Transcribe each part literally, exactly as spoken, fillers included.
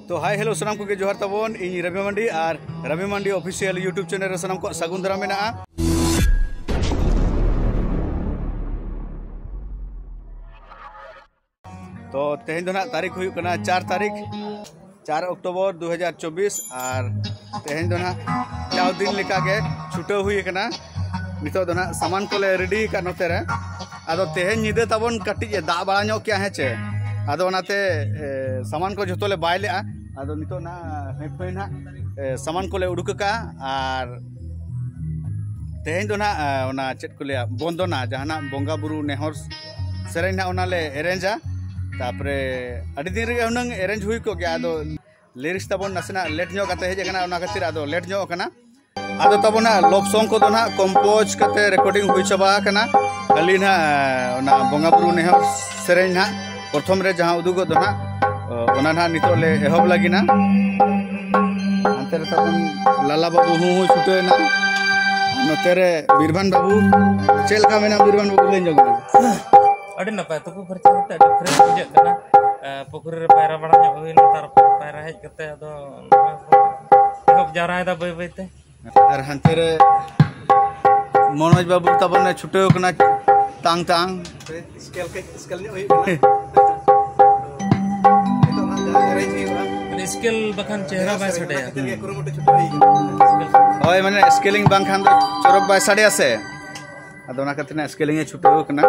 ᱛᱚ hi hello ᱥᱟᱱᱟᱢ ᱠᱚᱜᱮ ᱡᱚᱦᱟᱨ ᱛᱟᱵᱚᱱ, ᱤᱧ ᱨᱚᱵᱤ ᱢᱟᱱᱰᱤ ᱟᱨ ᱨᱚᱵᱤ ᱢᱟᱱᱰᱤ ᱚᱯᱷᱤᱥᱤᱭᱟᱞ YouTube ᱪᱮᱱᱮᱞ ᱨᱮ ᱥᱟᱱᱟᱢ ᱠᱚᱣᱟᱜ ᱥᱟᱹᱜᱩᱱ ᱫᱟᱨᱟᱢ ᱢᱮᱱᱟᱜᱼᱟ᱾ ᱛᱚ ᱛᱮᱦᱮᱧ ᱫᱚ ᱱᱟᱦᱟᱜ ᱛᱟᱹᱨᱤᱠᱷ ᱦᱩᱭᱩᱜ ᱠᱟᱱᱟ ᱪᱟᱨ ᱛᱟᱹᱨᱤᱠᱷ, ᱪᱟᱨ ᱚᱠᱴᱳᱵᱚᱨ ᱫᱩ ᱦᱟᱡᱟᱨ ᱪᱚᱵᱵᱤᱥ, ᱟᱨ ᱛᱮᱦᱮᱧ ᱫᱚ ᱱᱟᱦᱟᱜ ᱡᱟᱣ ᱫᱤᱱ ᱞᱮᱠᱟᱜᱮ ᱪᱷᱩᱴᱟᱹᱣ ᱦᱩᱭ ᱟᱠᱟᱱᱟ᱾ ᱱᱤᱛᱚᱜ ᱫᱚ ᱱᱟᱦᱟᱜ ᱥᱟᱢᱟᱱ ᱠᱚᱞᱮ ᱨᱮᱰᱤ ᱟᱠᱟᱫ ᱱᱚᱛᱮ ᱨᱮ᱾ ᱟᱫᱚ ᱛᱮᱦᱮᱧ ᱧᱤᱫᱟᱹ ᱛᱟᱵᱚᱱ ᱠᱟᱹᱴᱤᱡ ᱮ ᱫᱟᱜ ᱵᱟᱲᱟ ᱧᱚᱜ ᱠᱮᱜᱼᱟ, ᱦᱮᱸ ᱪᱮ? ᱟᱫᱚ ᱚᱱᱟᱛᱮ ᱮ, ᱥᱟᱢᱟᱱ ᱠᱚ ᱡᱷᱚᱛᱚ ᱞᱮ ᱵᱟᱭ ᱞᱮᱜᱼᱟ᱾ ᱟᱫᱚ ᱱᱤᱛᱚᱜ ᱱᱟᱦᱟᱜ ᱦᱟᱺᱭ ᱯᱷᱟᱺᱭ ᱱᱟᱦᱟᱜ ᱮ, ᱥᱟᱢᱟᱱ ᱠᱚᱞᱮ ᱩᱰᱩᱠ ᱟᱠᱟᱜᱼᱟ᱾ ᱟᱨ ᱛᱮᱦᱮᱧ ᱫᱚ ᱱᱟᱦᱟᱜ ᱮ, ᱚᱱᱟ ᱪᱮᱫ ᱠᱚ ᱞᱟᱹᱭᱟ, ᱵᱚᱱᱫᱚᱱᱟ, ᱡᱟᱦᱟᱱᱟᱜ ᱵᱚᱸᱜᱟ ᱵᱩᱨᱩ ᱱᱮᱦᱚᱨ ᱥᱮᱨᱮᱧ ᱱᱟᱦᱟᱜ ᱚᱱᱟᱞᱮ ᱮᱨᱮᱧᱡᱟ᱾ ᱛᱟᱯᱚᱨᱮ ᱟᱹᱰᱤ ᱫᱤᱱ ᱨᱮᱜᱮ ᱦᱩᱱᱟᱹᱝ ᱮᱨᱮᱧᱡᱽ ᱦᱩᱭ ᱠᱚᱜ ᱜᱮᱭᱟ, ᱟᱫᱚ ᱞᱤᱨᱤᱠᱥ ᱛᱟᱵᱚᱱ ᱱᱟᱥᱮᱱᱟᱜ ᱞᱮᱴ ᱧᱚᱜ ᱠᱟᱛᱮ ᱦᱮᱡ ᱟᱠᱟᱱᱟ, ᱚᱱᱟ ᱠᱷᱟᱹᱛᱤᱨ ᱟᱫᱚ ᱞᱮᱴ ᱧᱚᱜ ᱟᱠᱟᱱᱟ᱾ ᱟᱫᱚ ᱛᱟᱵᱚᱱ ᱦᱟᱸᱜ ᱞᱚᱵ ᱥᱚᱝ ᱠᱚᱫᱚ ᱱᱟᱦᱟᱜ ᱠᱚᱢᱯᱳᱡᱽ ᱠᱟᱛᱮ ᱨᱮᱠᱚᱨᱰᱤᱝ ᱦᱩᱭ ᱪᱟᱵᱟ ᱟᱠᱟᱱᱟ᱾ ᱠᱷᱟᱹᱞᱤ ᱱᱟᱦᱟᱜ ᱚᱱᱟ ᱵᱚᱸᱜᱟ ᱵᱩᱨᱩ ᱱᱮᱦᱚᱨ ᱥᱮᱨᱮᱧ ᱱᱟᱦᱟᱜ ᱯᱨᱚᱛᱷᱚᱢ ᱨᱮ ᱡᱟᱦᱟᱸ ᱩᱫᱩᱜᱚᱜ ᱫᱚ ᱱᱟᱦᱟᱜ, ᱚᱱᱟ ᱱᱟᱦᱟᱜ ᱱᱤᱛᱚᱜ ᱞᱮ ᱮᱦᱚᱵ ᱞᱟᱹᱜᱤᱫ ᱱᱟ᱾ ᱦᱟᱱᱛᱮ ᱨᱮ ᱛᱟᱵᱚᱱ ᱞᱟᱞᱟ ᱵᱟᱹᱵᱩ ᱦᱚᱸ ᱦᱚᱸ ᱪᱷᱩᱴᱟᱹᱣ ᱮᱱᱟ᱾ ᱟᱨ ᱱᱚᱛᱮ ᱨᱮ ᱵᱤᱨᱵᱷᱟᱱ ᱵᱟᱹᱵᱩ, ᱪᱮᱫ ᱞᱮᱠᱟ ᱢᱮᱱᱟᱢ ᱵᱤᱨᱵᱷᱟᱱ ᱵᱟᱹᱵᱩ, ᱞᱟᱹᱭ ᱧᱚᱜ ᱢᱮ᱾ ᱟᱹᱰᱤ ᱱᱟᱯᱟᱭ, ᱛᱩᱯᱩ ᱯᱷᱟᱨᱪᱟ ᱠᱟᱛᱮ ᱟᱹᱰᱤ ᱯᱷᱨᱮᱥ ᱵᱩᱡᱷᱟᱹᱜ ᱠᱟᱱᱟ᱾ ᱮ, ᱯᱩᱠᱷᱨᱤ ᱨᱮ ᱯᱟᱭᱨᱟ ᱵᱟᱲᱟ ᱧᱚᱜ ᱦᱩᱭᱱᱟ, ᱛᱟᱨᱯᱚᱨ ᱯᱟᱭᱨᱟ ᱦᱮᱡ ᱠᱟᱛᱮ ᱟᱫᱚ ᱱᱚᱣᱟ ᱠᱚ ᱮᱦᱚᱵ ᱡᱟᱣᱨᱟᱭᱮᱫᱟ ᱵᱟᱹᱭ ᱵᱟᱹᱭ ᱛᱮ᱾ ᱟᱨ ᱦᱟᱱᱛᱮ ᱨᱮ ᱢᱚᱱᱳᱡᱽ ᱵᱟᱹᱵᱩ ᱛᱟᱵᱚᱱᱮ ᱪᱷᱩᱴᱟᱹᱣ ᱠᱟᱱᱟ ᱴᱟᱝ ᱴᱟᱝ᱾ ᱥᱠᱮᱞ ᱠᱟᱹᱡ ᱥᱠᱮᱞ ᱧᱚᱜ ᱦᱩᱭᱩᱜ ᱠᱟᱱᱟ᱾ ᱱᱤᱛᱚᱜ ᱱᱟᱦᱟᱜ ᱡᱟᱦᱟᱸ ᱮᱨᱮᱧᱡᱽ ᱦᱩᱭᱩᱜᱼᱟ, ᱢᱟᱱᱮ ᱥᱠᱮᱞ ᱵᱟᱠᱷᱟᱱ ᱪᱮᱦᱨᱟ ᱵᱟᱭ ᱚᱱᱟ ᱥᱟᱰᱮᱭᱟ᱾ ᱠᱷᱟᱹᱛᱤᱨ ᱜᱮ ᱠᱩᱨᱩᱢᱩᱴᱩ ᱪᱷᱩᱴᱟᱹᱣ ᱦᱩᱭ ᱠᱟᱱᱟ᱾ ᱦᱳᱭ, ᱢᱟᱱᱮ ᱥᱠᱮᱞᱤᱝ ᱵᱟᱝᱠᱷᱟᱱ ᱫᱚ ᱪᱚᱨᱚᱠ ᱵᱟᱭ ᱥᱟᱰᱮᱭᱟ ᱥᱮ, ᱟᱫᱚ ᱚᱱᱟ ᱠᱷᱟᱹᱛᱤᱨ ᱱᱟᱜ ᱥᱠᱮᱞᱤᱝ ᱮ ᱪᱷᱩᱴᱟᱹᱣ ᱠᱟᱱᱟ᱾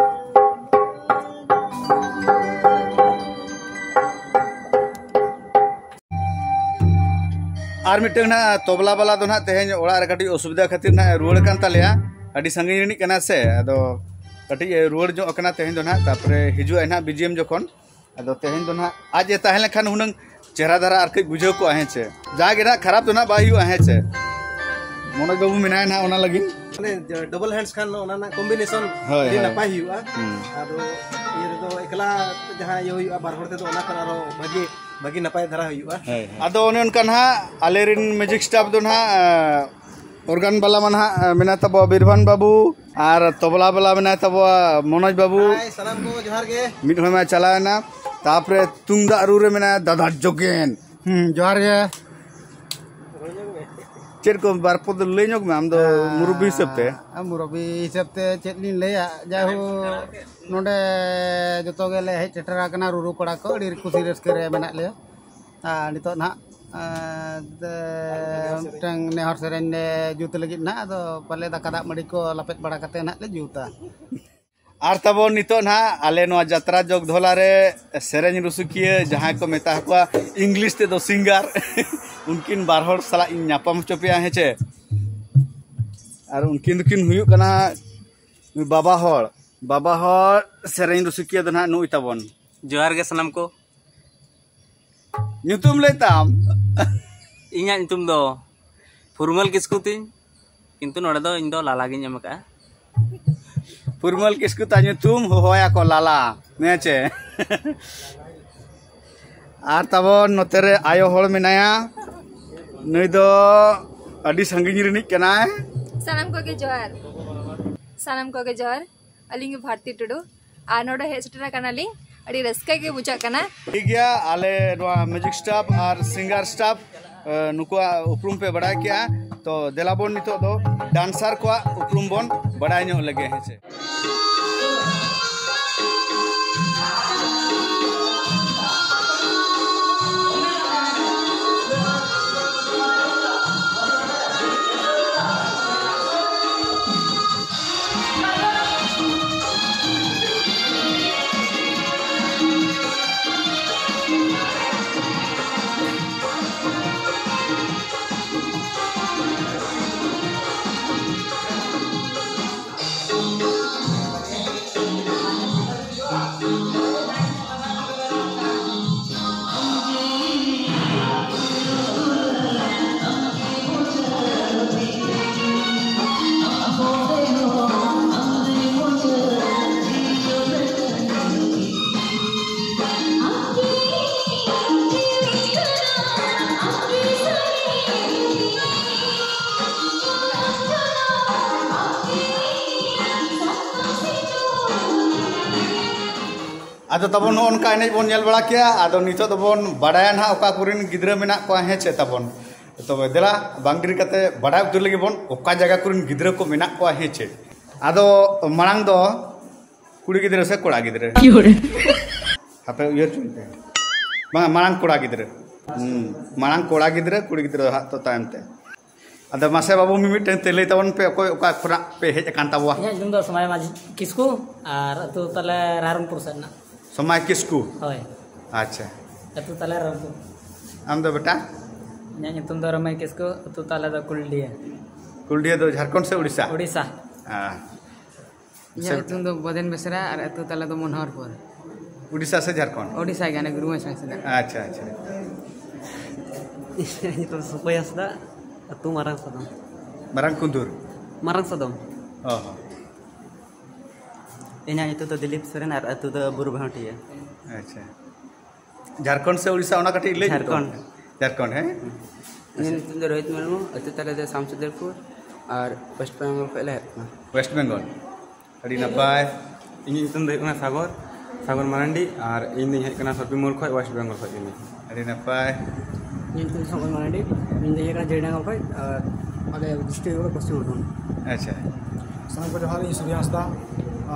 ᱟᱨ ᱢᱤᱫᱴᱟᱝ ᱱᱟᱜ ᱛᱚᱵᱞᱟ ᱵᱟᱞᱟ ᱫᱚ ᱱᱟᱜ ᱛᱮᱦᱮᱧ ᱚᱲᱟᱜ ᱨᱮ ᱠᱟᱹᱴᱤᱡ ᱚᱥᱩᱵᱤᱫᱷᱟ ᱠᱷᱟᱹᱛᱤᱨ ᱱᱟᱜ ᱨᱩᱣᱟᱹᱲ ᱠᱟᱱ ᱛᱟᱞᱮᱭᱟ, ᱟᱹᱰᱤ ᱥᱟᱺᱜᱤᱧ ᱨᱤᱱᱤᱡ ᱠᱟᱱᱟ ᱥᱮ, ᱟᱫᱚ ᱠᱟᱹᱴᱤᱡ ᱮ ᱨᱩᱣᱟᱹᱲ ᱧᱚᱜ ᱠᱟᱱᱟ ᱛᱮᱦᱮᱧ ᱫᱚ ᱱᱟᱜ, ᱛᱟᱨᱯᱚᱨᱮ ᱦᱤᱡᱩᱜ ᱟᱭ ᱱᱟᱜ ᱵᱤᱡᱤᱭᱮᱢ ᱡᱚᱠᱷᱚᱱ᱾ ᱟᱫᱚ ᱛᱮᱦᱮᱧ ᱫᱚ ᱱᱟᱜ ᱟᱡ ᱮ ᱛᱟᱦᱮᱸ ᱞᱮᱱᱠᱷᱟᱱ ᱦᱩᱱᱟᱹᱝ ᱪᱮᱦᱨᱟ ᱫᱷᱟᱨᱟ ᱟᱨ ᱠᱟᱹᱡ ᱵᱩᱡᱷᱟᱹᱣ ᱠᱚᱜᱼᱟ, ᱦᱮᱸ ᱪᱮ? ᱡᱟᱜᱮ ᱱᱟᱜ ᱠᱷᱟᱨᱟᱯ ᱫᱚ ᱱᱟᱜ ᱵᱟᱭ ᱦᱩᱭᱩᱜᱼᱟ, ᱦᱮᱸ ᱪᱮ? ᱢᱚᱱᱳᱡᱽ ᱵᱟᱹᱵᱩ ᱢᱮᱱᱟᱭᱟ ᱱᱟᱜ ᱚᱱᱟ ᱞᱟᱹᱜᱤᱫ᱾ ᱢᱟᱱᱮ ᱰᱚᱵᱚᱞ ᱦᱮᱱᱰᱥ ᱠᱷᱟᱱ ᱚᱱᱟ ᱨᱮᱱᱟᱜ ᱠᱚᱢᱵᱤᱱᱮᱥᱚᱱ ᱦᱳᱭ, ᱟᱹᱰᱤ ᱦᱳᱭ᱾ ᱱᱟᱯᱟᱭ ᱦᱩᱭᱩᱜᱼᱟ᱾ ᱦᱩᱸ᱾ ᱟᱫᱚ ᱤᱭᱟᱹ ᱨᱮᱫᱚ ᱮᱠᱞᱟ ᱡᱟᱦᱟᱸ ᱤᱭᱟᱹ ᱦᱩᱭᱩᱜᱼᱟ, ᱵᱟᱨ ᱦᱚᱲ ᱛᱮᱫᱚ ᱚᱱᱟ ᱠᱷᱚᱱ ᱟᱨᱦᱚᱸ ᱵᱷᱟᱹᱜᱤ, ᱵᱷᱟᱹᱜᱤ ᱱᱟᱯᱟᱭ ᱫᱷᱟᱨᱟ ᱦᱩᱭᱩᱜᱼᱟ᱾ ᱦᱳᱭ, ᱦᱳᱭ᱾ ᱟᱫᱚ ᱚᱱᱮ ᱚᱱᱠᱟ ᱱᱟᱦᱟᱜ ᱟᱞᱮᱨᱮᱱ ᱢᱮᱡᱤᱠ ᱥᱴᱟᱯ ᱫᱚ ᱱᱟᱦᱟᱜ, ᱚᱨᱜᱟᱱ ᱵᱟᱞᱟ ᱢᱟ ᱱᱟᱦᱟᱜ ᱢᱮᱱᱟᱭ ᱛᱟᱵᱚᱣᱟ ᱵᱤᱨᱵᱷᱟᱱ ᱵᱟᱹᱵᱩ, ᱟᱨ ᱛᱚᱵᱞᱟ ᱵᱟᱞᱟ ᱢᱮᱱᱟᱭ ᱛᱟᱵᱚᱣᱟ ᱢᱚᱱᱳᱡᱽ ᱵᱟᱹᱵᱩ᱾ ᱦᱟᱭ, ᱥᱟᱱᱟᱢ ᱠᱚ ᱡᱚᱦᱟᱨ ᱜᱮ᱾ ᱢᱤᱫ ᱦᱚᱲ ᱢᱟ ᱪᱟᱞᱟᱣ ᱮᱱᱟ, ᱛᱟᱯᱚᱨᱮ ᱛᱩᱢᱫᱟᱜ ᱨᱩ ᱨᱮ ᱢᱮᱱᱟᱭᱟ ᱫᱟᱫᱟ ᱡᱳᱜᱮᱱ᱾ ᱦᱩᱸ, ᱡᱚᱦᱟᱨ ᱜᱮ᱾ ᱪᱮᱫ ᱠᱚ ᱵᱟᱨ ᱯᱚᱫ ᱞᱟᱹᱭ ᱧᱚᱜ ᱢᱮ, ᱟᱢ ᱫᱚ ᱢᱩᱨᱩᱵᱵᱤ ᱦᱤᱥᱟᱹᱵ ᱛᱮ᱾ ᱟᱨ ᱢᱩᱨᱩᱵᱵᱤ ᱦᱤᱥᱟᱹᱵ ᱛᱮ ᱪᱮᱫ ᱞᱤᱧ ᱞᱟᱹᱭᱟ, ᱡᱟᱭᱦᱳᱠ, ᱱᱚᱰᱮ ᱡᱚᱛᱚ ᱜᱮᱞᱮ ᱦᱮᱡ ᱥᱮᱴᱮᱨ ᱟᱠᱟᱱᱟ, ᱨᱩᱨᱩ ᱠᱚᱲᱟ ᱠᱚ ᱟᱹᱰᱤ ᱠᱩᱥᱤ ᱨᱟᱹᱥᱠᱟᱹ ᱨᱮ ᱢᱮᱱᱟᱜ ᱞᱮᱭᱟ᱾ ᱟᱨ ᱱᱤᱛᱚᱜ ᱱᱟᱦᱟᱜ, ᱟᱨ, ᱢᱤᱫᱴᱟᱝ ᱱᱮᱦᱚᱨ ᱥᱮᱨᱮᱧ ᱞᱮ ᱡᱩᱛ ᱞᱟᱹᱜᱤᱫ ᱱᱟᱦᱟᱜ, ᱟᱫᱚ ᱯᱟᱞᱮ ᱫᱟᱠᱟ ᱫᱟᱜ ᱢᱟᱹᱰᱤ ᱠᱚ ᱞᱟᱯᱮᱫ ᱵᱟᱲᱟ ᱠᱟᱛᱮ ᱱᱟᱦᱟᱜ ᱞᱮ ᱡᱩᱛᱟ᱾ ᱟᱨ ᱛᱟᱵᱚᱱ ᱱᱤᱛᱚᱜ ᱱᱟᱦᱟᱜ ᱟᱞᱮ ᱱᱚᱣᱟ ᱡᱟᱛᱨᱟ ᱡᱚᱜᱽᱫᱷᱚᱞᱟ ᱨᱮ ᱥᱮᱨᱮᱧ ᱨᱩᱥᱤᱠᱤᱭᱟᱹ ᱡᱟᱦᱟᱸᱭ ᱠᱚ ᱢᱮᱛᱟ ᱠᱚᱣᱟ ᱤᱝᱞᱤᱥ ᱛᱮᱫᱚ ᱥᱤᱝᱜᱟᱨ, ᱩᱱᱠᱤᱱ ᱵᱟᱨ ᱦᱚᱲ ᱥᱟᱞᱟᱜ ᱤᱧ ᱧᱟᱯᱟᱢ ᱦᱚᱪᱚ ᱯᱮᱭᱟ, ᱦᱮᱸ ᱪᱮ? ᱟᱨ ᱩᱱᱠᱤᱱ ᱫᱚᱠᱤᱱ ᱦᱩᱭᱩᱜ ᱠᱟᱱᱟ ᱵᱟᱵᱟ ᱦᱚᱲ, ᱵᱟᱵᱟ ᱦᱚᱲ ᱥᱮᱨᱮᱧ ᱨᱩᱥᱤᱠᱤᱭᱟᱹ ᱫᱚ ᱱᱟᱦᱟᱜ ᱱᱩᱭ ᱛᱟᱵᱚᱱ᱾ ᱡᱚᱦᱟᱨ ᱜᱮ ᱥᱟᱱᱟᱢ ᱠᱚ᱾ ᱧᱩᱛᱩᱢ ᱞᱟᱹᱭ ᱛᱟᱢ? ᱤᱧᱟᱹᱜ ᱧᱩᱛᱩᱢ ᱫᱚ ᱯᱷᱩᱨᱢᱟᱹᱞ ᱠᱤᱥᱠᱩ ᱛᱤᱧ, ᱠᱤᱱᱛᱩ ᱱᱚᱰᱮ ᱫᱚ ᱤᱧ ᱫᱚ ᱞᱟᱞᱟ ᱜᱤᱧ ᱮᱢ ᱟᱠᱟᱫᱼᱟ᱾ ᱯᱷᱩᱨᱢᱟᱹᱞ ᱠᱤᱥᱠᱩ ᱛᱟᱭ ᱧᱩᱛᱩᱢ, ᱦᱚᱦᱚᱭᱟᱠᱚ ᱞᱟᱞᱟ, ᱦᱮᱸ ᱪᱮ? ᱟᱨ ᱛᱟᱵᱚᱱ ᱱᱚᱛᱮ ᱨᱮ ᱟᱭᱳ ᱦᱚᱲ ᱢᱮᱱᱟᱭᱟ, ᱱᱩᱭ ᱫᱚ ᱟᱹᱰᱤ ᱥᱟᱺᱜᱤᱧ ᱨᱤᱱᱤᱡ ᱠᱟᱱᱟᱭ᱾ ᱥᱟᱱᱟᱢ ᱠᱚᱜᱮ ᱡᱚᱦᱟᱨ᱾ ᱥᱟᱱᱟᱢ ᱠᱚᱜᱮ ᱡᱚᱦᱟᱨ᱾ ᱟᱹᱞᱤᱧ ᱜᱮ ᱵᱷᱟᱨᱛᱤ ᱴᱩᱰᱩ᱾ ᱟᱨ ᱱᱚᱰᱮ ᱦᱮᱡ ᱥᱮᱴᱮᱨ ᱟᱠᱟᱱᱟᱞᱤᱧ, ᱟᱹᱰᱤ ᱨᱟᱹᱥᱠᱟᱹ ᱜᱮ ᱵᱩᱡᱷᱟᱹᱜ ᱠᱟᱱᱟ᱾ ᱴᱷᱤᱠ ᱜᱮᱭᱟ, ᱟᱞᱮ ᱱᱚᱣᱟ ᱢᱤᱭᱩᱡᱤᱠ ᱥᱴᱟᱯ ᱟᱨ ᱥᱤᱝᱜᱟᱨ ᱥᱴᱟᱯ, ᱮ, ᱱᱩᱠᱩᱣᱟᱜ ᱩᱯᱨᱩᱢ ᱯᱮ ᱵᱟᱲᱟᱭ ᱠᱮᱜᱼᱟ᱾ ᱛᱚ ᱫᱮᱞᱟ ᱵᱚᱱ ᱱᱤᱛᱚᱜ ᱫᱚ ᱰᱟᱱᱥᱟᱨ ᱠᱚᱣᱟᱜ ᱩᱯᱨᱩᱢ ᱵᱚᱱ ᱵᱟᱲᱟᱭ ᱧᱚᱜ ᱞᱮᱜᱮ, ᱦᱮᱸ ᱥᱮ᱾ ᱟᱫᱚ ᱛᱟᱵᱚᱱ ᱱᱚᱜᱼᱚ ᱱᱚᱝᱠᱟ ᱮᱱᱮᱡ ᱵᱚᱱ ᱧᱮᱞ ᱵᱟᱲᱟ ᱠᱮᱜᱼᱟ᱾ ᱟᱫᱚ ᱱᱤᱛᱚᱜ ᱫᱚᱵᱚᱱ ᱵᱟᱰᱟᱭᱟ ᱱᱟᱦᱟᱜ ᱚᱠᱟ ᱠᱚᱨᱮᱱ ᱜᱤᱫᱽᱨᱟᱹ ᱢᱮᱱᱟᱜ ᱠᱚᱣᱟ, ᱦᱮᱸ ᱪᱮ ᱛᱟᱵᱚᱱ? ᱛᱚᱵᱮ ᱫᱮᱞᱟ, ᱵᱟᱝ ᱰᱮᱨᱤ ᱠᱟᱛᱮ ᱵᱟᱰᱟᱭ ᱩᱛᱟᱹᱨ ᱞᱟᱹᱜᱤᱫ ᱵᱚᱱ, ᱚᱠᱟ ᱡᱟᱭᱜᱟ ᱠᱚᱨᱮᱱ ᱜᱤᱫᱽᱨᱟᱹ ᱠᱚ ᱢᱮᱱᱟᱜ ᱠᱚᱣᱟ, ᱦᱮᱸ ᱪᱮ? ᱟᱫᱚ ᱢᱟᱲᱟᱝ ᱫᱚ ᱠᱩᱲᱤ ᱜᱤᱫᱽᱨᱟᱹ ᱥᱮ ᱠᱚᱲᱟ ᱜᱤᱫᱽᱨᱟᱹ? ᱦᱟᱯᱮ ᱩᱭᱦᱟᱹᱨ ᱪᱚᱧ ᱯᱮ᱾ ᱵᱟᱝᱟ, ᱢᱟᱲᱟᱝ ᱠᱚᱲᱟ ᱜᱤᱫᱽᱨᱟᱹ᱾ ᱦᱩᱸ, ᱢᱟᱲᱟᱝ ᱠᱚᱲᱟ ᱜᱤᱫᱽᱨᱟᱹ, ᱠᱩᱲᱤ ᱜᱤᱫᱽᱨᱟᱹ ᱫᱚ ᱦᱟᱸᱜ ᱛᱚ ᱛᱟᱭᱚᱢ ᱛᱮ᱾ ᱟᱫᱚ ᱢᱟᱥᱮ ᱵᱟᱹᱵᱩ, ᱢᱤᱢᱤᱫᱴᱟᱝ ᱛᱮ ᱞᱟᱹᱭ ᱛᱟᱵᱚᱱ ᱯᱮ, ᱚᱠᱚᱭ ᱚᱠᱟ ᱠᱷᱚᱱᱟᱜ ᱯᱮ ᱦᱮᱡ ᱟᱠᱟᱱ ᱛᱟᱵᱚᱣᱟ? ᱤᱧᱟᱹᱜ ᱧᱩᱛᱩᱢ ᱫᱚ ᱥᱚᱢᱟᱭ ᱢᱟᱹᱡᱷᱤ ᱠᱤᱥᱠᱩ, ᱟᱨ ᱟᱹᱛᱩ ᱛᱟᱞᱮ ᱨᱟᱭᱨᱚᱝᱯᱩᱨ ᱥᱮᱫ ᱨᱮᱱᱟᱜ᱾ ᱥᱚᱢᱟᱭ ᱠᱤᱥᱠᱩ? ᱦᱳᱭ᱾ ᱟᱪᱪᱷᱟ᱾ ᱟᱹᱛᱩ ᱛᱟᱞᱮ ᱨᱟᱭᱨᱚᱝᱯᱩᱨ᱾ ᱟᱢ ᱫᱚ ᱵᱮᱴᱟ? ᱤᱧᱟᱹᱜ ᱧᱩᱛᱩᱢ ᱫᱚ ᱨᱟᱢᱟᱭ ᱠᱤᱥᱠᱩ, ᱟᱹᱛᱩ ᱛᱟᱞᱮ ᱫᱚ ᱠᱩᱞᱰᱤᱭᱟ᱾ ᱠᱩᱞᱰᱤᱭᱟ ᱫᱚ ᱡᱷᱟᱲᱠᱷᱚᱸᱰ ᱥᱮ ᱩᱲᱤᱥᱥᱟ? ᱩᱲᱤᱥᱥᱟ᱾ ᱦᱮᱸ᱾ ᱤᱧᱟᱹᱜ ᱧᱩᱛᱩᱢ ᱫᱚ ᱵᱚᱫᱮᱱ ᱵᱮᱥᱨᱟ ᱟᱨ ᱟᱹᱛᱩ ᱛᱟᱞᱮ ᱫᱚ ᱢᱚᱱᱳᱦᱚᱨᱯᱩᱨ᱾ ᱩᱲᱤᱥᱥᱟ ᱥᱮ ᱡᱷᱟᱲᱠᱷᱚᱸᱰ? ᱳᱰᱤᱥᱟ ᱜᱮ, ᱦᱟᱱᱮ ᱜᱩᱨᱩ ᱢᱮᱥᱟ ᱥᱮᱫ᱾ ᱟᱪᱪᱷᱟ, ᱟᱪᱪᱷᱟ᱾ ᱤᱧᱟᱹᱜ ᱧᱩᱛᱩᱢ ᱫᱚ ᱥᱩᱠᱚᱭ ᱦᱟᱸᱥᱫᱟ, ᱟᱹᱛᱩ ᱢᱟᱨᱟᱝ ᱥᱟᱫᱚᱢ᱾ ᱢᱟᱨᱟᱝ ᱠᱩᱸᱫᱩᱨ? ᱢᱟᱨᱟᱝ ᱥᱟᱫᱚᱢ᱾ ᱚ ᱦᱚᱸ᱾ ᱤᱧᱟᱹᱜ ᱧᱩᱛᱩᱢ ᱫᱚ ᱫᱤᱞᱤᱯ ᱥᱚᱨᱮᱱ ᱟᱨ ᱟᱹᱛᱩ ᱫᱚ ᱵᱩᱨᱩ ᱵᱷᱟᱶᱴᱤᱭᱟᱹ᱾ ᱟᱪᱪᱷᱟ᱾ ᱡᱷᱟᱲᱠᱷᱚᱸᱰ ᱥᱮ ᱩᱲᱤᱥᱥᱟ, ᱚᱱᱟ ᱠᱟᱹᱴᱤᱡ ᱞᱟᱹᱭ ᱧᱚᱜ ᱡᱷᱟᱲᱠᱷᱚᱸᱰ᱾ ᱛᱟᱵᱚᱱ ᱯᱮ᱾ ᱡᱷᱟᱲᱠᱷᱚᱸᱰ, ᱦᱮᱸ? ᱤᱧᱟᱹᱜ ᱧᱩᱛᱩᱢ ᱫᱚ ᱨᱳᱦᱤᱛ ᱢᱩᱨᱢᱩ, ᱟᱹᱛᱩ ᱛᱟᱞᱮ ᱫᱚ ᱥᱟᱢᱥᱩᱫᱚᱨᱯᱩᱨ ᱟᱨ ᱳᱭᱮᱥᱴ ᱵᱮᱝᱜᱚᱞ ᱠᱷᱚᱱ ᱞᱮ ᱦᱮᱡ ᱟᱠᱟᱱᱟ᱾ ᱳᱭᱮᱥᱴ ᱵᱮᱝᱜᱚᱞ᱾ ᱟᱹᱰᱤ ᱱᱟᱯᱟᱭ᱾ ᱤᱧᱟᱹᱜ ᱧᱩᱛᱩᱢ ᱫᱚ ᱦᱩᱭᱩᱜ ᱠᱟᱱᱟ ᱥᱟᱜᱚᱨ, ᱥᱟᱜᱚᱨ ᱢᱟᱨᱟᱱᱰᱤ, ᱟᱨ ᱤᱧ ᱫᱚᱧ ᱦᱮᱡ ᱟᱠᱟᱱᱟ ᱥᱚᱯᱤᱝ ᱢᱚᱞ ᱠᱷᱚᱱ, ᱳᱭᱮᱥᱴ ᱵᱮᱝᱜᱚᱞ ᱠᱷᱚᱱ ᱤᱧ ᱫᱚ᱾ ᱟᱹᱰᱤ ᱱᱟᱯᱟᱭ᱾ ᱤᱧᱟᱹᱜ ᱧᱩᱛᱩᱢ ᱫᱚ ᱥᱚᱝᱠᱚᱨ ᱢᱟᱨᱟᱱᱰᱤ, ᱤᱧ ᱫᱚᱧ ᱦᱮᱡ ᱟᱠᱟᱱᱟ ᱡᱷᱟᱲᱜᱨᱟᱢ ᱠᱷᱚᱱ, ᱟᱨ ᱟᱞᱮ ᱰᱤᱥᱴᱨᱤᱠᱴ ᱦᱩᱭᱩᱜ ᱠᱟᱱᱟ ᱯᱚᱥᱪᱤᱢ ᱵᱚᱨᱫᱷᱚᱢᱟᱱ᱾ ᱟᱪᱪᱷᱟ᱾ ᱥᱟᱱᱟᱢ ᱠᱚ ᱡᱚᱦᱟᱨ, ᱤᱧ ᱥᱩᱨᱭᱟ ᱦᱟᱸᱥᱫᱟ,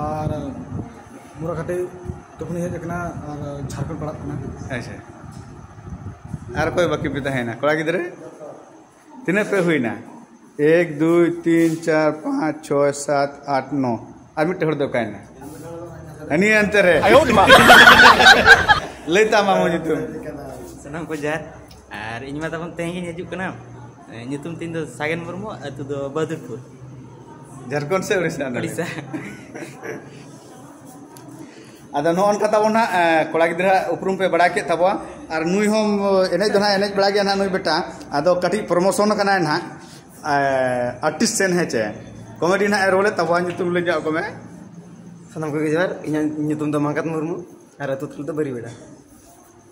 ᱟᱨ ᱢᱩᱨᱟᱠᱟᱴᱤ ᱛᱚᱠᱷᱚᱱᱤᱧ ᱦᱮᱡ ᱟᱠᱟᱱᱟ, ᱟᱨ ᱡᱷᱟᱲᱠᱷᱚᱸᱰ ᱯᱟᱲᱟᱜ ᱠᱟᱱᱟ᱾ ᱟᱪᱪᱷᱟ᱾ ᱟᱨ ᱚᱠᱚᱭ ᱵᱟᱹᱠᱤ ᱯᱮ ᱛᱟᱦᱮᱸᱭᱮᱱᱟ ᱠᱚᱲᱟ ᱜᱤᱫᱽᱨᱟᱹ? ᱛᱤᱱᱟᱹᱜ ᱯᱮ ᱦᱩᱭᱱᱟ? ᱮᱠ, ᱫᱩᱭ, ᱛᱤᱱ, ᱪᱟᱨ, ᱯᱟᱸᱪ, ᱪᱷᱚᱭ, ᱥᱟᱛ, ᱟᱴ, ᱱᱚ᱾ ᱟᱨ ᱢᱤᱫᱴᱮᱱ ᱦᱚᱲ ᱫᱚ ᱚᱠᱟᱭᱮᱱᱟ? ᱦᱟᱹᱱᱤ ᱚᱱᱛᱮ ᱨᱮ᱾ ᱞᱟᱹᱭ ᱛᱟᱢ ᱟᱢ ᱧᱩᱛᱩᱢ᱾ ᱥᱟᱱᱟᱢ ᱠᱚ ᱡᱚᱦᱟᱨ᱾ ᱟᱨ ᱤᱧ ᱢᱟ ᱛᱟᱵᱚᱱ ᱛᱮᱦᱮᱧ ᱜᱤᱧ ᱦᱤᱡᱩᱜ ᱠᱟᱱᱟ᱾ ᱧᱩᱛᱩᱢ ᱛᱤᱧ ᱫᱚ ᱥᱟᱜᱮᱱ ᱢᱩᱨᱢᱩ, ᱟᱹᱛᱩ ᱫᱚ ᱵᱟᱦᱟᱫᱩᱨᱯᱩᱨ᱾ ᱡᱷᱟᱲᱠᱷᱚᱸᱰ ᱥᱮ ᱩᱲᱤᱥᱥᱟ? ᱩᱲᱤᱥᱥᱟ᱾ ᱟᱫᱚ ᱱᱚᱜᱼᱚ ᱱᱚᱝᱠᱟ ᱛᱟᱵᱚᱱ ᱦᱟᱸᱜ, ᱮ, ᱠᱚᱲᱟ ᱜᱤᱫᱽᱨᱟᱹ ᱟᱜ ᱩᱯᱨᱩᱢ ᱯᱮ ᱵᱟᱲᱟᱭ ᱠᱮᱫ ᱛᱟᱵᱚᱣᱟ᱾ ᱟᱨ ᱱᱩᱭ ᱦᱚᱸ ᱮᱱᱮᱡ ᱫᱚ ᱦᱟᱸᱜ ᱮᱱᱮᱡ ᱵᱟᱲᱟᱭ ᱜᱮᱭᱟ ᱱᱟᱦᱟᱜ ᱱᱩᱭ ᱵᱮᱴᱟ᱾ ᱟᱫᱚ ᱠᱟᱹᱴᱤᱡ ᱯᱨᱚᱢᱳᱥᱚᱱ ᱠᱟᱱᱟᱭ ᱱᱟᱦᱟᱜ, ᱮ, ᱟᱨᱴᱤᱥᱴ ᱥᱮᱱ, ᱦᱮᱸ ᱪᱮ? ᱠᱚᱢᱮᱰᱤ ᱱᱟᱦᱟᱜ ᱮ ᱨᱳᱞᱮᱫ ᱛᱟᱵᱚᱣᱟ, ᱧᱩᱛᱩᱢ ᱞᱟᱹᱭ ᱧᱚᱜ ᱟᱠᱚ ᱢᱮ᱾ ᱥᱟᱱᱟᱢ ᱠᱚᱜᱮ ᱡᱚᱦᱟᱨ, ᱤᱧᱟᱹᱜ ᱧᱩᱛᱩᱢ ᱫᱚ ᱢᱟᱸᱜᱟᱛ ᱢᱩᱨᱢᱩ ᱟᱨ ᱟᱹᱛᱩ ᱛᱟᱞᱮ ᱫᱚ ᱵᱟᱹᱨᱤᱵᱮᱲᱟ᱾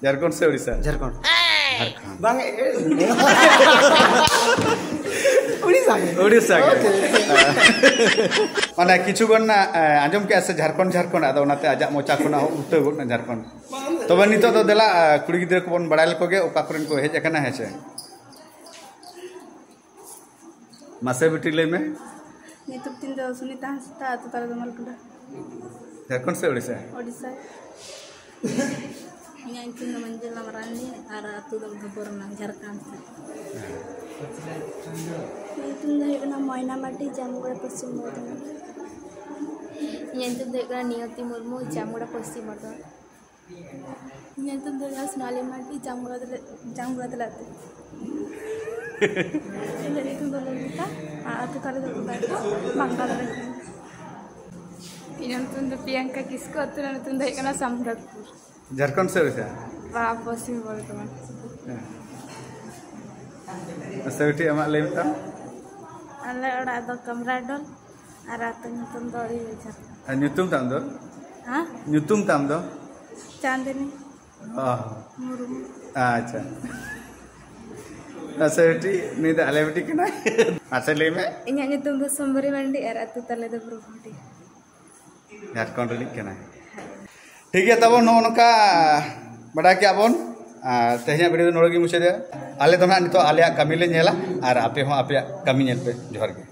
ᱡᱷᱟᱲᱠᱷᱚᱸᱰ ᱥᱮ ᱩᱲᱤᱥᱥᱟ? ᱡᱷᱟᱲᱠᱷᱚᱸᱰ᱾ ᱡᱷᱟᱲᱠᱷᱚᱸᱰ᱾ ᱵᱟᱝ, ᱮ, ᱩᱲᱤᱥᱥᱟ᱾ ᱩᱲᱤᱥᱥᱟ ᱜᱮ᱾ ᱢᱟᱱᱮ ᱠᱤᱪᱷᱩ ᱜᱟᱱ ᱟᱸᱡᱚᱢ ᱠᱮᱜᱼᱟ ᱥᱮ ᱡᱷᱟᱲᱠᱷᱚᱸᱰ, ᱡᱷᱟᱲᱠᱷᱚᱸᱰ, ᱟᱫᱚ ᱚᱱᱟᱛᱮ ᱟᱡᱟᱜ ᱢᱚᱪᱟ ᱠᱷᱚᱱᱟᱜ ᱦᱚᱸ ᱩᱞᱴᱟᱹᱣ ᱜᱚᱫ ᱮᱱᱟ ᱡᱷᱟᱲᱠᱷᱚᱸᱰ᱾ ᱛᱚᱵᱮ ᱱᱤᱛᱚᱜ ᱫᱚ ᱫᱮᱞᱟ, ᱠᱩᱲᱤ ᱜᱤᱫᱽᱨᱟᱹ ᱠᱚᱵᱚᱱ ᱵᱟᱲᱟᱭ ᱞᱮᱠᱚ ᱜᱮ, ᱚᱠᱟ ᱠᱚᱨᱮᱱ ᱠᱚ ᱦᱮᱡ ᱟᱠᱟᱱᱟ, ᱦᱮᱸ ᱥᱮ? ᱢᱟᱥᱮ ᱵᱤᱴᱤ, ᱞᱟᱹᱭ ᱢᱮ᱾ ᱧᱩᱛᱩᱢ ᱛᱤᱧ ᱫᱚ ᱥᱩᱱᱤᱛᱟ ᱦᱟᱸᱥᱫᱟ, ᱟᱹᱛᱩ ᱛᱟᱞᱮ ᱫᱚ ᱢᱟᱞᱠᱩᱰᱟ᱾ ᱡᱷᱟᱲᱠᱷᱚᱸᱰ ᱥᱮ ᱳᱰᱤᱥᱟ? ᱳᱰᱤᱥᱟ᱾ ᱤᱧᱟᱹᱜ ᱧᱩᱛᱩᱢ ᱫᱚ ᱢᱚᱧᱡᱩᱞᱟ ᱢᱟᱨᱟᱱᱰᱤ ᱟᱨ ᱟᱹᱛᱩ ᱫᱚ ᱵᱷᱟᱯᱚᱨᱱᱟ, ᱡᱷᱟᱲᱠᱷᱚᱸᱰ ᱥᱮᱫ᱾ ᱤᱧᱟᱹᱜ ᱧᱩᱛᱩᱢ ᱫᱚ ᱦᱩᱭᱩᱜ ᱠᱟᱱᱟ ᱢᱚᱭᱱᱟ ᱢᱟᱨᱰᱤ, ᱡᱟᱢᱜᱚᱲᱟ, ᱯᱚᱥᱪᱤᱢ ᱵᱚᱨᱫᱷᱚᱢᱟᱱ᱾ ᱤᱧᱟᱹᱜ ᱧᱩᱛᱩᱢ ᱫᱚ ᱦᱩᱭᱩᱜ ᱠᱟᱱᱟ ᱱᱤᱭᱚᱛᱤ ᱢᱩᱨᱢᱩ, ᱡᱟᱢᱜᱚᱲᱟ, ᱯᱚᱥᱪᱤᱢ ᱵᱚᱨᱫᱷᱚᱢᱟᱱ᱾ ᱤᱧᱟᱹᱜ ᱧᱩᱛᱩᱢ ᱫᱚ ᱦᱩᱭᱩᱜ ᱠᱟᱱᱟ ᱥᱳᱱᱟᱞᱤ ᱢᱟᱨᱰᱤ, ᱡᱟᱢᱜᱚᱲᱟ ᱛᱟᱞᱮ, ᱡᱟᱢᱜᱚᱲᱟ ᱛᱟᱞᱮ ᱟᱹᱛᱩ᱾ ᱤᱧᱟᱹᱜ ᱧᱩᱛᱩᱢ ᱫᱚ ᱞᱚᱞᱤᱛᱟ, ᱟᱨ ᱟᱹᱛᱩ ᱛᱟᱞᱮ ᱫᱚ ᱵᱟᱝᱜᱟᱞ ᱨᱮ᱾ ᱤᱧᱟᱹᱜ ᱧᱩᱛᱩᱢ ᱫᱚ ᱯᱤᱭᱟᱝᱠᱟ ᱠᱤᱥᱠᱩ, ᱟᱹᱛᱩ ᱨᱮᱱᱟᱜ ᱧᱩᱛᱩᱢ ᱫᱚ ᱦᱩᱭᱩᱜ ᱠᱟᱱᱟ ᱥᱟᱢᱵᱷᱨᱟᱡᱽᱯᱩᱨ᱾ ᱡᱷᱟᱲᱠᱷᱚᱸᱰ ᱥᱮ ᱳᱰᱤᱥᱟ? ᱵᱟ, ᱯᱚᱥᱪᱤᱢ ᱵᱚᱨᱫᱷᱚᱢᱟᱱ᱾ ᱦᱮᱸ᱾ ᱟᱪᱪᱷᱟ ᱵᱤᱴᱤ, ᱟᱢᱟᱜ ᱞᱟᱹᱭ ᱢᱮ ᱛᱟᱢ᱾ ᱟᱞᱮ ᱚᱲᱟᱜ ᱫᱚ ᱠᱟᱢᱨᱟᱰᱳᱞ ᱟᱨ ᱟᱹᱛᱩ ᱧᱩᱛᱩᱢ ᱫᱚ ᱟᱹᱲᱤᱭᱟᱹ ᱡᱷᱟᱨᱱᱟ᱾ ᱟᱨ ᱧᱩᱛᱩᱢ ᱛᱟᱢ ᱫᱚ? ᱦᱮᱸ? ᱧᱩᱛᱩᱢ ᱛᱟᱢ ᱫᱚ? ᱪᱟᱸᱫᱽᱱᱤ ᱚ᱾ ᱢᱩᱨᱢᱩ᱾ ᱟᱪᱪᱷᱟ᱾ ᱟᱪᱪᱷᱟ ᱵᱤᱴᱤ, ᱱᱩᱭ ᱫᱚ ᱟᱞᱮ ᱵᱤᱴᱤ ᱠᱟᱱᱟᱭ᱾ ᱟᱪᱪᱷᱟ, ᱞᱟᱹᱭ ᱢᱮ᱾ ᱤᱧᱟᱹᱜ ᱧᱩᱛᱩᱢ ᱫᱚ ᱥᱩᱢᱵᱟᱹᱨᱤ ᱢᱟᱱᱰᱤ ᱟᱨ ᱟᱹᱛᱩ ᱛᱟᱞᱮ ᱫᱚ ᱵᱨᱚᱦᱢᱚᱰᱤ᱾ ᱡᱷᱟᱲᱠᱷᱚᱸᱰ ᱨᱤᱱᱤᱡ ᱠᱟᱱᱟᱭ᱾ ᱴᱷᱤᱠ ᱜᱮᱭᱟ, ᱛᱟᱵᱚᱱ ᱱᱚᱜᱼᱚ ᱱᱚᱝᱠᱟ ᱵᱟᱰᱟᱭ ᱠᱮᱜᱼᱟ ᱵᱚᱱ᱾ ᱟᱨ ᱛᱮᱦᱮᱧᱟᱜ ᱵᱷᱤᱰᱤᱭᱳ ᱫᱚ ᱱᱚᱰᱮ ᱜᱮ ᱢᱩᱪᱟᱹᱫ ᱮᱫᱟ᱾ ᱟᱞᱮ ᱫᱚ ᱱᱟᱦᱟᱜ ᱱᱤᱛᱚᱜ ᱟᱞᱮᱭᱟᱜ ᱠᱟᱹᱢᱤ ᱞᱮ ᱧᱮᱞᱟ ᱟᱨ ᱟᱯᱮ ᱦᱚᱸ ᱟᱯᱮᱭᱟᱜ ᱠᱟᱹᱢᱤ ᱧᱮᱞ ᱯᱮ᱾ ᱡᱚᱦᱟᱨ ᱜᱮ᱾